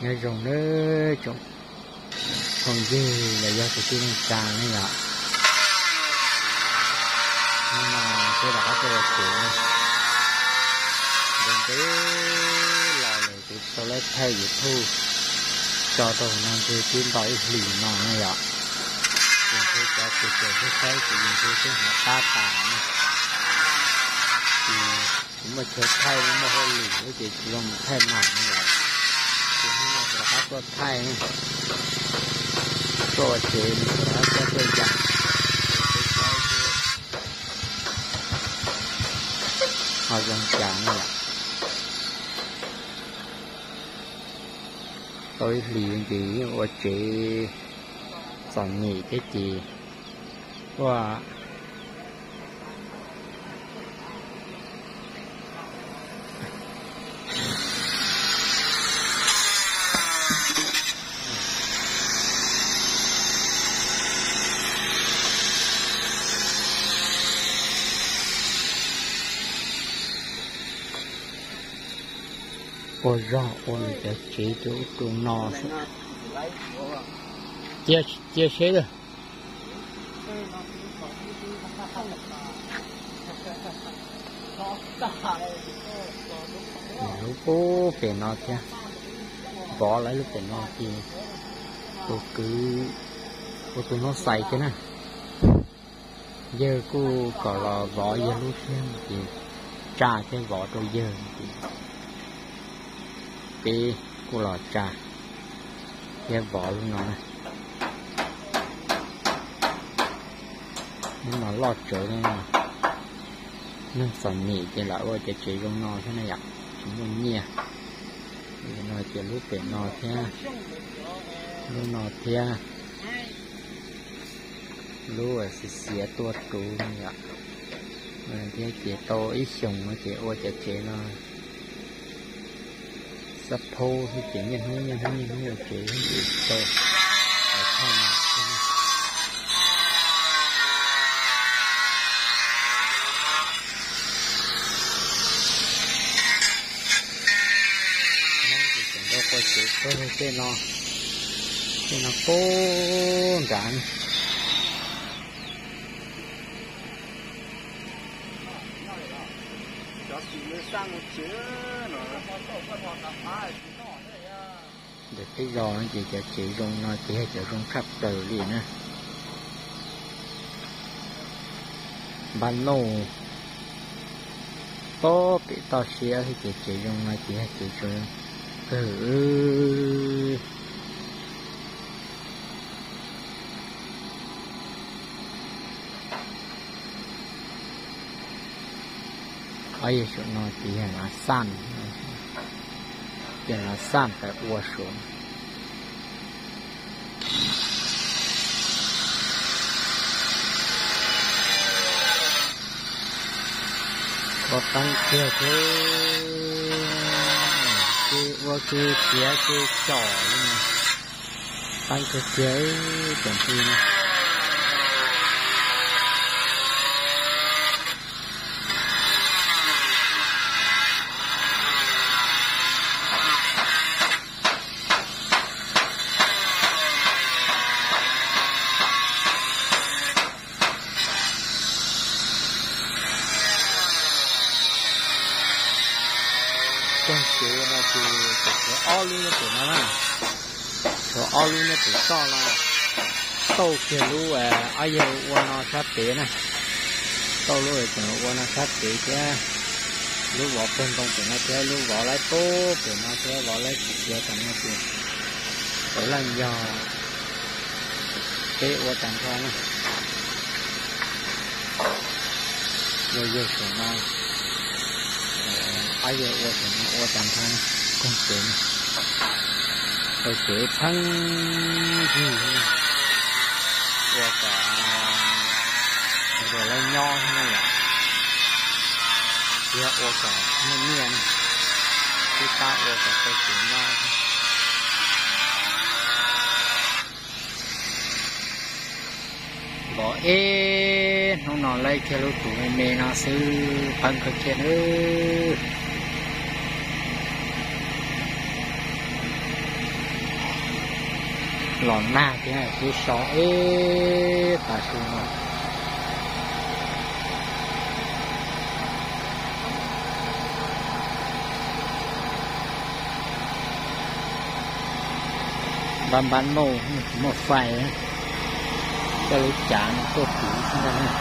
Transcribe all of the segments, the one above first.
Nyob zoo nawb tsoom phooj ywg los yog kwv tij neej tsa ne yom. Hnub no peb rov qab tuaj ua tsev, ntev ntev los lawm kuv tsis tau laib thaij YouTube tso rau hauv no ntshe twb ntau ib hlis no ne yom. Ces ntshe cov kws tseem saib saib ces ntshe twb hnov tab tas ne. Ces kuv muaj chaw thaij muaj hauj lwm ces tsis zoo mus thaij mas no yom. Ces hnub no kuv rov qab tuaj thaij, tuaj ua tsev, rov qab tuaj thaij yam, ho zoo cas ne yom. Tau ib hlis ces yeej ua tsev txom nyem thiab ces ua ua zog ua lawm cov tsev rau ub rau no. Cia seb lawm. Lub pem no thiab, vov lawv lub pem no ces tus kwv ua tus hnub xais thiab na. Yawg kuj kom los vov yawg lub thiab ces tsa thiab vov rau yawg ces peb kuj los tsa thiab vov lub no na. Lub no loj tsawv no, neeg txom nyem ces lam ua cov tsev zoo no thiab na yom, tsis muaj nyiaj. No ces lub pem no thiab, lub no thiab, lub xiav xiav tuaj rau no yom. Thiab ces tau ib xyoos no ces ua cov tsev no xab phaub thiab ces niaj hnub niaj hnub niaj hnub ua tsev ces tau. Ces tseem nrau qua tsev kawg tej no, tej no pub nrad. Ntawm peb zos no ces cov tsev zoo no ces yog cov zoo tshaj plaws li na. Npaj nauj tob pem toj siab ces tsev zoo no ces yog cov zoo kawg. Ob yawg saum no ces yog Nav Xaj, ces Nav Xaj pab ua saum. Ua qeeb kiag ces, ces ua kws tiav kws com li, qeeb kawg kiag tsoom phooj ywg. Txog tsev no ces tshuav ob lub nyob pem no na, tshuav ob lub nyob pem toj no, tauj kiag lub ob yawg ua no sab pem na, tauj lub tseem ua no sab pem thiab, lub vov pawg ntoo pem no thiab, lub vov laib pub pem no thiab, vov laib tsis tiav tam no ces puav leej yog peb ua tag nrho na. Yog yawg saum no, ob yawg ua saum no ua tag nrho koog tsev, tau tsev pheeb yig, ua kom lawv nyob thiab na yom, yog ua kom muaj nyiaj na, twb pab ua kom tau tsev nyob. Vov ib hnub no laib kiag lub tus me me no xwb, pheeb kawg kiag nawb. Los nag thiab, kuv so ib tav su no. Npab npab noj, tsis muaj fais, coj lub cav no tuaj kwv xwb ntag.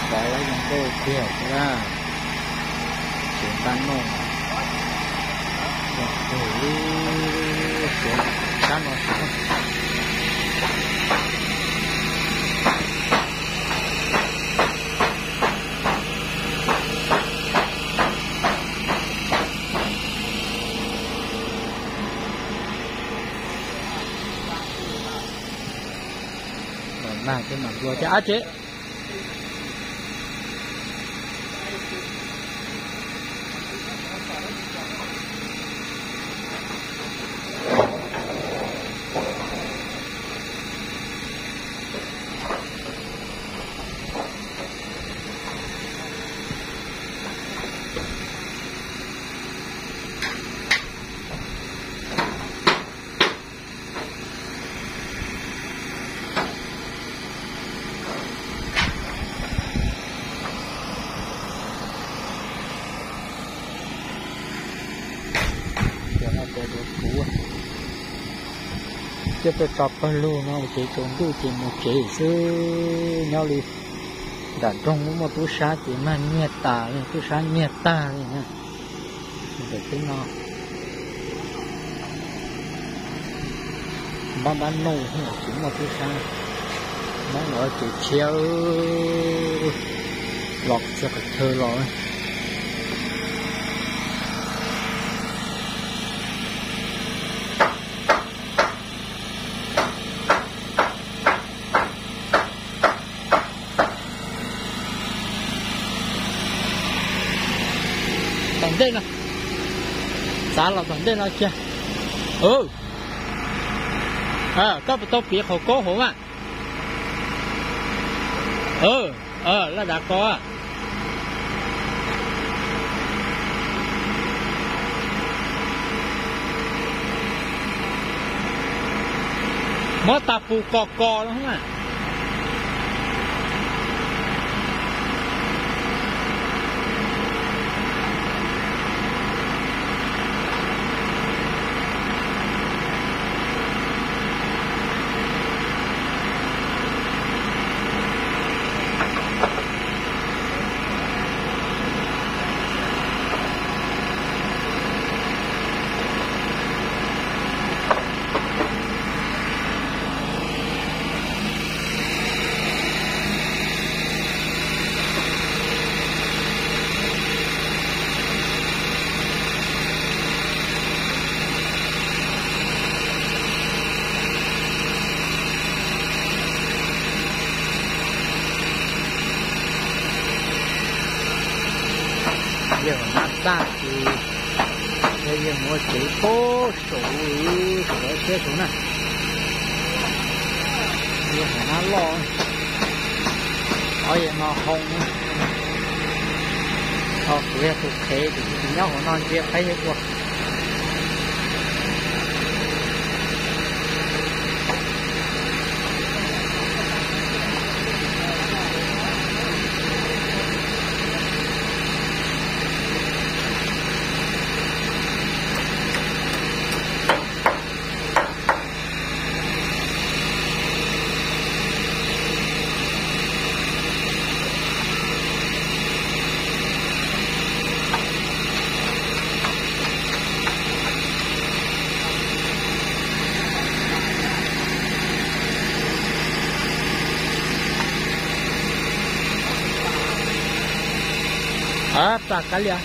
Pov lawv zoo nkauj tiag xwb na. Tsev npab noj, tsev sab no xwb. Los nag thiab mas nplua thiab ab tsev. Cov no ces duav kuv, coj tuaj tso pawg lug no ces tsaus ntuj ces mus tsev xwb. Nyob li nram nroog muaj tub sab ces mag nyiag tas li, tub sab nyiag tag li na. Ntawm teb no npab npab nuj tsis muaj tub sab, Hmoob los ces tshiab los txog qhov chaw los. Tom ntej no, xav los tom ntej no kiag. Koj puas tau piav qhov kob hauv mas? Laj dav ko. Muab tas pus kos kos no na. Yog nab txaj ces yog yog mus ua tsev pab saum saum siab saud na. Yog hauv nab loj, ob yog no hoo, kuv yog tus qhev tus nyob hauv no ntsia qaib yog ua. Plam kab lias,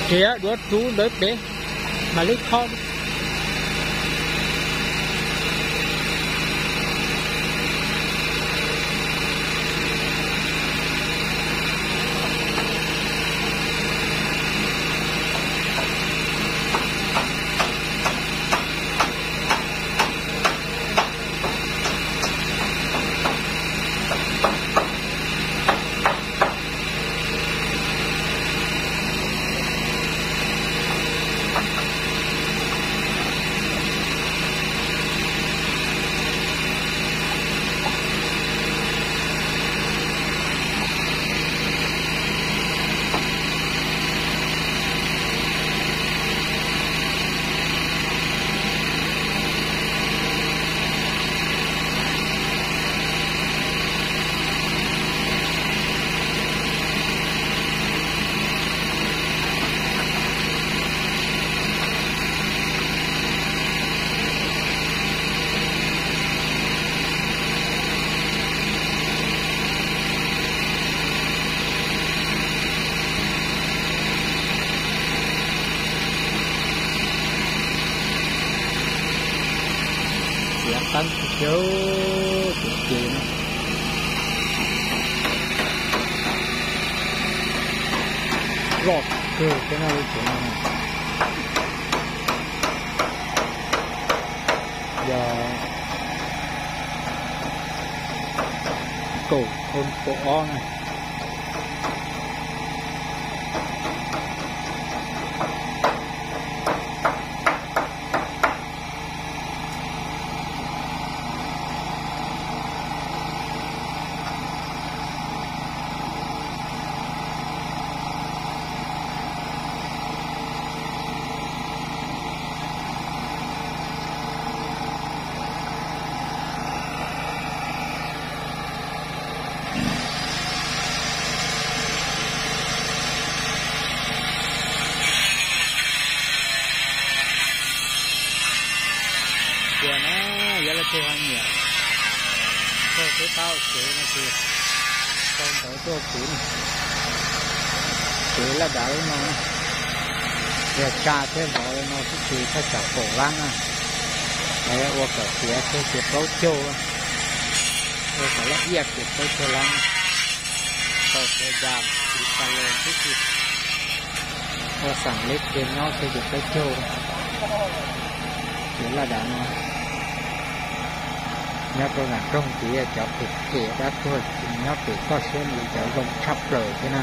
tsis duav tsuv ntawd pem, mas lub khob. Yog, ces no loj kawg thiab no, lub tsev no yog kaum thoob kaum ob na. Tias na, yog leej twg ho nyiam txog peb pab ua kev no ces sau ntawv tuaj kuv na. Kev laj dav lub no, yog tsa thiab zov li no xwb ces thaj tsam kaum lab na. Ua kom tiav xwb ces plaub caug, ua kom laj iaj ces plaub caug lab. Tau tiav zam li tas los xwb ces ua xam leb tiag nyob xwb ces plaub caug. Kev laj dav no nyob rau nram nroog ces yog cov phem phem dab tuag, nyob pem toj siab li cov zoo tshaj plaws thiab na.